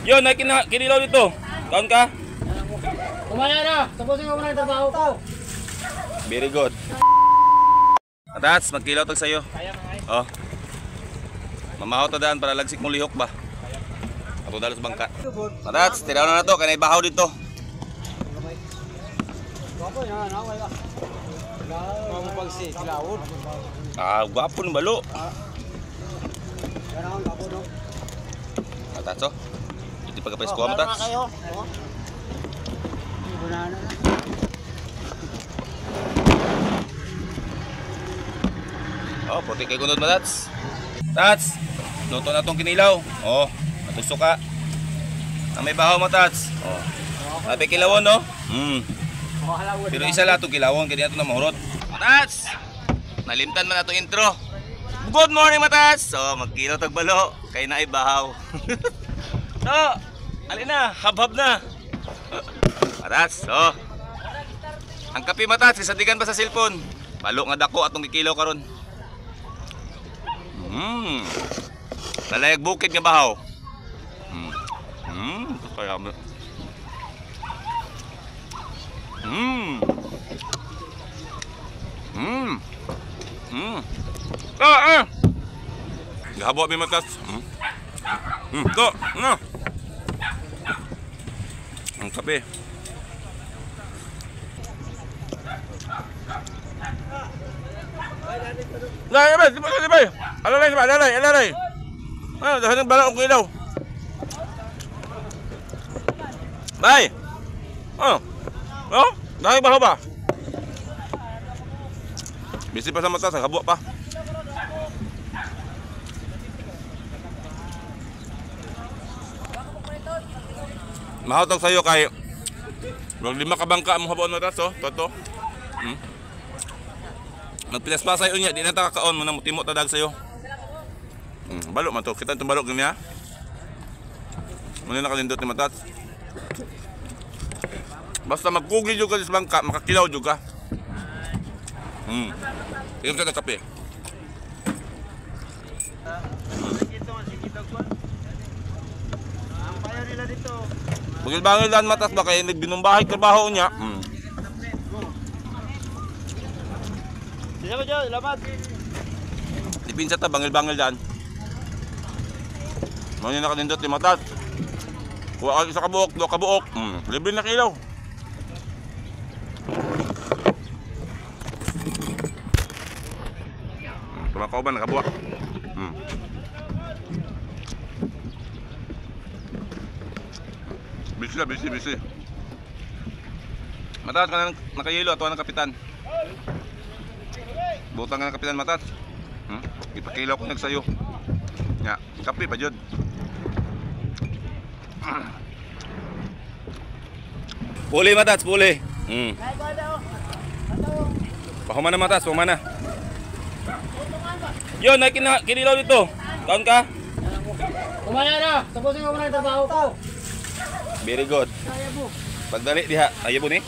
Yun, ay kinilaw dito. Kaon ka? Kumaya na! Tapusin ko muna yung trabaho ko. Very good. Matats, magkilaw tag sayo. Oh. Mamahaw ta daan para lagsik mong lihok ba? Ato dalos bangka. Matats, tiraw na to kay bahaw dito. Ah, gwapo ng balo. Matats, oh. Ito pagka-presko, matats. Oh, puti kay kunod, matats. Tats, luto na tong kinilaw. Oh, matusok ka. Ang may bahaw, matats. Oh. Sabi kilawon, no? Mm. Pero isa lang itong kilawon, kaya ito na mahurot. Matats! Nalimtan man na itong intro. Good morning, matats! So, magkilaw tag balo, kay na bahaw. So, alin na, habhab na. Matats, oh. Ang kape, matats, isadigan pa sa cellphone. Balo nga dako atong kikilaw karon. Lalayag bukid nga bahaw. Kaya Ah, ah. Gahabo mi matas. To, no. Ang kape. Dai, dai, dai, dai. Alalay, alalay, alalay. Ah, dahan ng bala og ilaw. Bay. Oh. Oh, dahil bahaw ba? Busy pa sa mata, sa kabwa pa. Mahotag sa'yo kay wag lima ka bangka among habuon matas, oh. Toto. Nagpilas pa sa'yo niya, di na ta kakaon mo na mutimo tadag sa'yo. Balo man to, kita itong balo ganyan. Muna nakalindot ni matas. Basta magkugi juga sa bangka, makakilaw juga. Tingnan sa kape. Bagil-bagil daan matas ba kaya nagbinumbahay trabaho niya. Dipinsa ta bangil-bangil daan. Muna nakalindot ni matas. Kuha ka isa kabuok, dua kabuok. Libre na kilaw. Tumakauban, nakabuak. Busy na, busy, busy. Matas ka na nakayelo, atuan ng kapitan. Butang ka ng kapitan, matas. Ipakilaw ko nagsayo. Nga, kape pa dyan. Puli, matas, puli. Pahuma na, matas, pahuma na. Yun, ay kinilaw dito. Kaon ka? Kumaya na! Tapusin ko muna yung trabaho ko. Very good. Pagdali diha. Ayaw po ni.